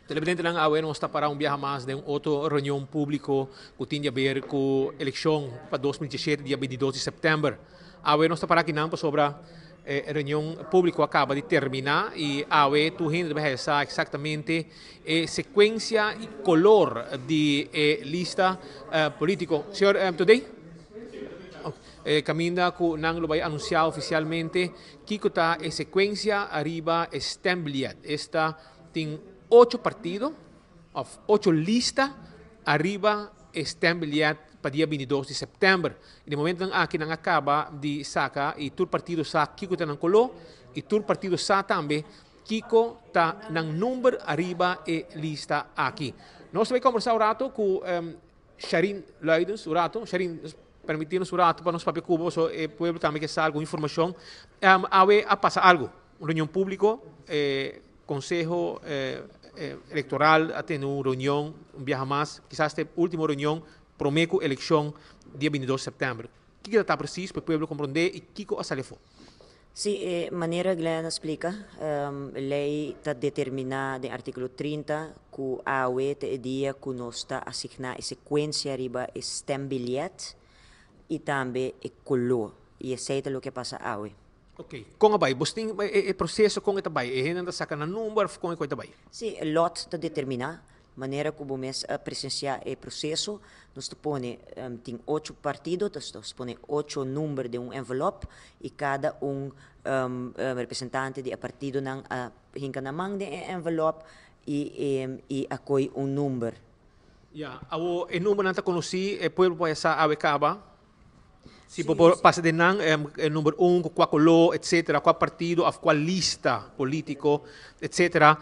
Televidentenan, awe nos ta para un biaha mas den otro reunion publico cu tin di haber cu eleccion pa 2017, dia 22 di september. Awe nos ta para akinan pasobra e reunion publico a caba di termina y awe tur hende ta bay sa exactamente e secuencia y color di e lista politico. Señor Todey, caminda cu nan lo bay anuncia oficialmente kico ta e secuencia ariba e stembiljet. Esta tin ocho partido of ocho lista ariba e stembiljet pa dia 22 di september. Y di momento aki nan a caba di saca y tur partido sa kico ta nan color y tur partido sa tambe kico ta nan number ariba e lista aki. Nos ta bay conversa un rato cu Sharin Luidens, un rato. Sharin, permiti nos un rato pa nos papia cu bo, so e pueblo tambe ke sa algun informacion. Awe a pasa algo, un reunion publico, Conseho Electoral a tene un reunion un biaha mas, kisas ta e ultimo reunion prome cu eleccion dia 22 september. Kico ta ta precies pa e pueblo comprende y kico a sali afo? Sí, e manera Glenn a splica, ley ta determina den articulo 30 cu awe ta e dia cu nos ta asigna e secuencia riba e stembiljet y tambe e color, y esey ta loke a pasa awe. Ok, con a bay? Bos tin e proceso con e ta bay? E hendenan ta saca nan number of con e con e ta bay? Sí, e lot ta determina manera cu bo mes a presencia e proceso. Nos ta pone, tin ocho partido, nos ta pone ocho number den un envelop y cada un representante di e partidonan a hinca nan man den e envelop y a coy un number. Ya, awo e numbernan ta conoci, e pueblo por haya sa awe caba? Si bo por pasa den nan, e number un, cu cua color, etcetera, cua partido of cua lista politico, etcetera,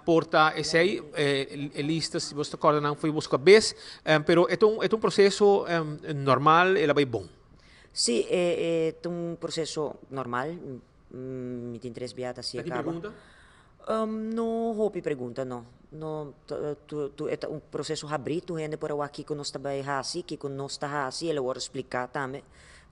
por ta esey, e lista, si bo ta corda nan foi boso cabes, pero e ta un, e ta un proceso normal, el a bay bon? Si, e ta un proceso normal, mi tin tres bia ta haci e caba. Ta tin pregunta? No hopi pregunta no. No tu e ta un proceso habrí, tur hende por a wak kiko nos ta bai hasi, kiko nos ta hasi, el a wòrdu spliká tambe.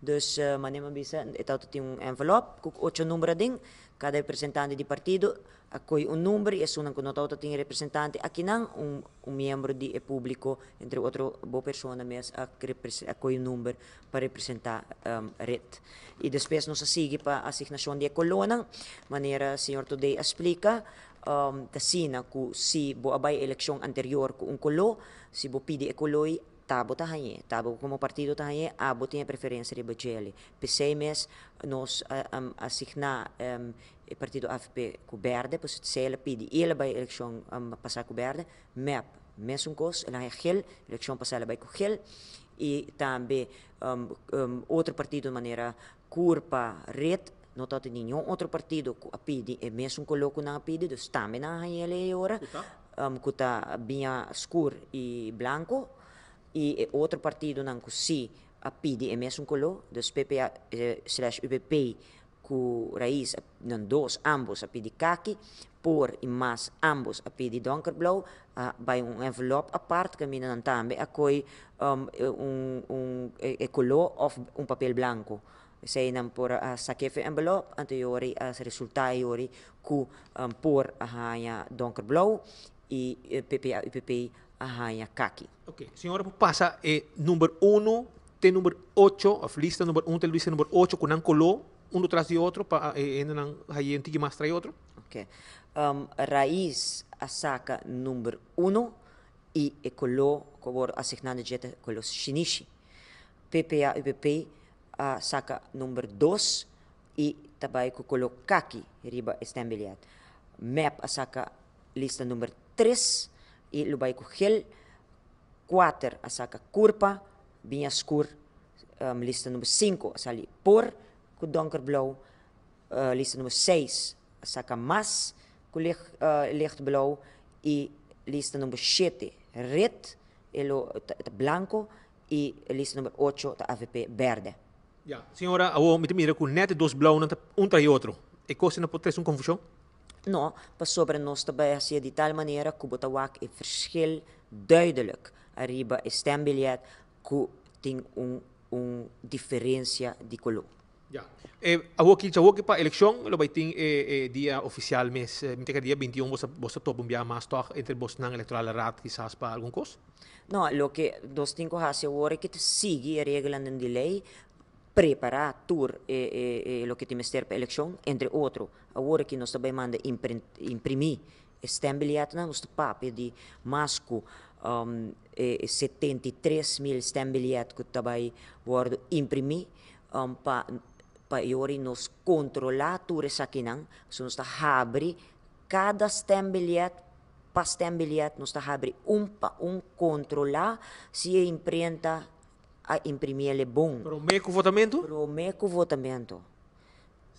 Dus manera mi a bisa e tabata tin un envelop ku ocho number aden, kada representante di partido a kohe un number i esunnan ku no tabata tin representante akinan un un miembro di e públiko, entre otro bo persona mes a a kohe un number pa representá red. I despues nos a sigui pa asignashon di e kolónan, manera señor Todey a splika, ta asina ku si bo a bai elekshon anterior ku un koló, si bo pidi e koló ei, ta bo ta hañ'é, ta bo komo partido ta hañ'é, abo tin e preferensia riba djele. P'esei mes nos a asigná e partido avp ku bèrdè, pasobra si el a pidi i el a bai elekshon pasá ku bèrdè, mep mesun kos, el a haña gel, elekshon pasá el a bai ku gel. I tambe otro partido manera Curpa, Red, no ta tin ningun otro partido ku a pidi e mesun koló ku nan a pidi, dus tambe nan a haña el e ora, ku ta biña skur i blanku. I e otro partidonan ku si a pidi e mesun koló, dus PPA slash UPP ku Raiz, nan dos ambos a pidi kaki, por i mas ambos a pidi donkerblauw, a bai un envelop apart kaminda nan tambe a koi un un e koló òf un papel blanku. Esei nan por a saka efe envelop, anto yori a resultá yori ku por a haña donkerblauw i PPA UPP a haña kaki. Oke, señora por pasa e number uno te number ocho, of lista number uno te lista number ocho ku nan koló uno tras di otro pa e hendenan haye un tiki mas tras di otro? Oke. Raiz a saka number uno i e koló ku a wòrdu asigná na dje ta koló shinishi. PPA UPP a saka number dos i ta bai ku koló kaki riba e stembiljet. Mep a saka lista number tres i lo bai ku gel. Kuater a saka kurpa biña skur. Lista number sinku a sali por ku donkerblou. Lista number seis a saka mas ku lichtblou i lista number shete red e lo ta blanko i lista number ocho ta avp bèrdè. Ya, señora, awor mi ta mira ku nèt e dos blaunan ta un tras di otro. E kos ei no por trese un konfushon? No, pasobra nos ta bai hasié di tal manera ku bo ta wak e verschil duidelijk ariba e stembiljet ku tin un un diferensia di koló. Ja. Awor ki pa elekshon lo bai tin e dia ofisial mes, mi ta kere dia 21 boso topa un bia mas tòg entre bosnan electorale raad kisas pa algun kos? No, loke nos tin ku hasi awor e ke ta sigui e reglanan di lei, prepará tur e loke tin mester pa elekshon, entre otro awor aki nos ta bai manda imprimí e stembiljetnan, nos ta papia di mas ku e 73.000 stembiljet ku ta bai wòrdu imprimí pa e ora nos kontrolá tur esakinan. So nos ta habri kada stembiljet pa stembiljet, nos ta habri un pa un, kontrolá si e imprenta a imprimí el bon. Promé ku votamentu? Promé ku votamentu.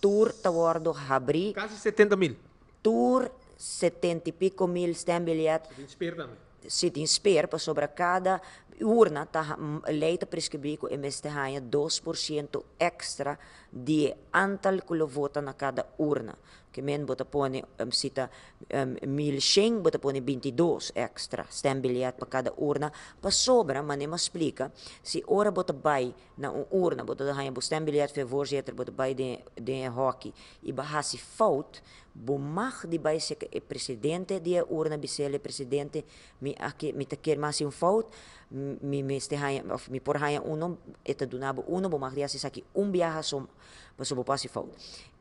Tur ta wòrdu habrí. Kasi 70.000. Tur 70 i piko mil stembiljet. Tin sper tambe. Si, tin sper, pasobra kada urna ta lei ta preskribí ku e mester haña 2% èkstra di e antal ku lo vota na kada urna. Ke men bo ta pone, si ta 1100, bo ta pone 22 èkstra stembiljet pa kada urna, pasobra, manera mi a splika, si ora bo ta bai na un urna, bo ta haña bo stembiljet via voorzitter, bo ta bai den e hòki i bo a hasi fout, bo mag di bai seka e presidente di e urna, bis'el: "E presidente, mi aki mi ta kier mi hasi un fout, mi mester haña òf mi por haña uno?" E ta duna bo uno. Bo mag di hasi esaki un biaha so, pasobra bo por hasi fout.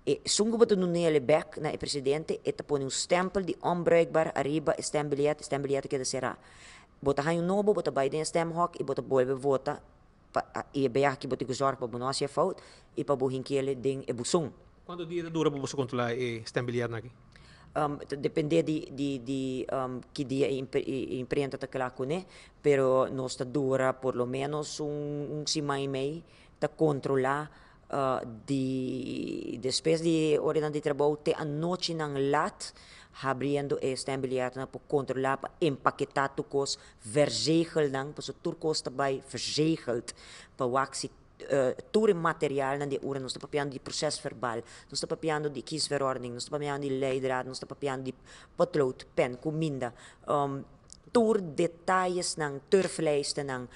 E esun ku bo ta dun'el bèk na e presidente, e ta pone un stèmpel di onbruikbaar ariba e stembiljet, e stembiljet ta keda será. Bo ta haña un nobo, bo ta bai den e stemhok i bo ta bolbe vota pa i e biaha aki bo tin ku zòrg pa bo no hasi e fout i pa bo hink'el den e buzon. Kuantu dia ta dura pa boso kontrolá e stembiljetnan aki? Ta dependé di ki dia e imprenta ta kla kuné, pero nos ta dura por lo ménos un siman i mei ta kontrolá, di despues di oranan di trabou te anochinan lat, habriendo e stembiljetnan pa kontrolá, pa empaketá tur kos, verzegel nan, pasobra tur kos ta bai verzegeld, pa wak si tur e materialnan di e urna. Nos ta papiando di prosesverbal, nos ta papiando di kiesverordening, nos ta papiando di leidraad, nos ta papiando di potlood, pen, kuminda, tur detayesnan, turflijstennan,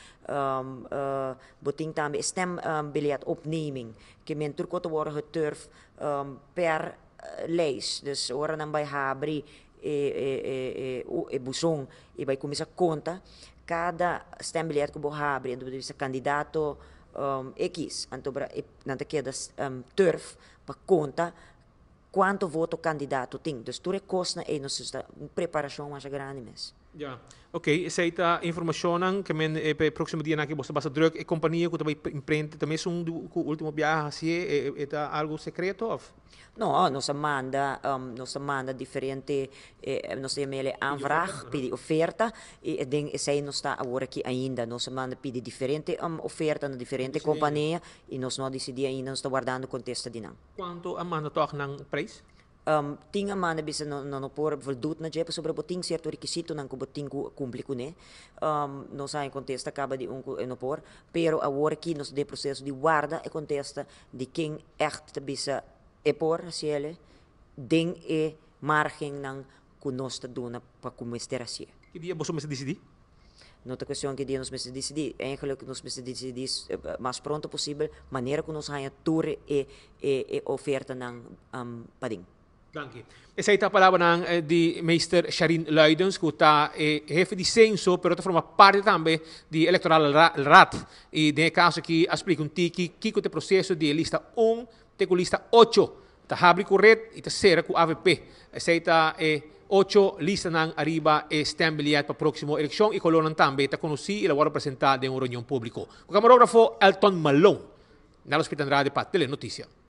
bo tin tambe e stembiljetopneming, ke men tur kos ta wòrdu geturf per lijst. Dus ora nan bai habri e buzon i bai kuminsá konta kada stembiljet ku bo habri, anto bo ta bisa kandidato X, anto nan ta keda turf pa konta kuantu voto kandidato tin. Dus tur e kosnan ei nos ta un preparashon masha grandi mes. Ja, ok, esei ta informashonnan ke men e próksimo dianan aki boso ta basta drùk. E kompania ku ta bai imprenta ta mesun ku último biaha hasié? E ta algu sekreto òf? No, nos a manda diferente, nos ta yam'é aanvraag, pidi oferta, i den esei nos ta awor aki ainda. Nos a manda pidi diferente oferta na diferente kompania i nos no a disidí ainda, nos ta wardando kontesta di nan. Kuantu a manda tòg nan preis? Tin a manda bisa no por voldoet na dje pasobra bo tin sierto rekisitonan ku bo tin ku kumpli kuné. Nos a haña kontesta kaba di un ku e no por, pero awor aki nos ta den proseso di warda e kontesta di ken ègt ta bisa e por hasiel den e margennan ku nos ta duna pa ku mester hasié. Ki dia boso mester disidí? No ta kuestion ki dia nos mester disidí. Eigenlijk nos mester disidí mas pronto posibel, manera ku nos haña tur e ofertanan paden. Danki. Esei ta palabranan di meester Sharin Luidens, ku ta e hefe di senso, pero ta forma parti tambe di Electorale Raad. I den e kaso aki a splika un tiki kiko ta e proseso di e lista 1 te ku lista 8. Ta habri ku red i ta sera ku AVP. Esei ta e 8 listanan ariba e stembiljet pa próksimo elekshon i kolornan tambe ta konosí i lo wòrdu presentá den un reunion públiko. Ku kamarógrafo Elton Malone, Nelo Spit Andrade pa Telenoticia.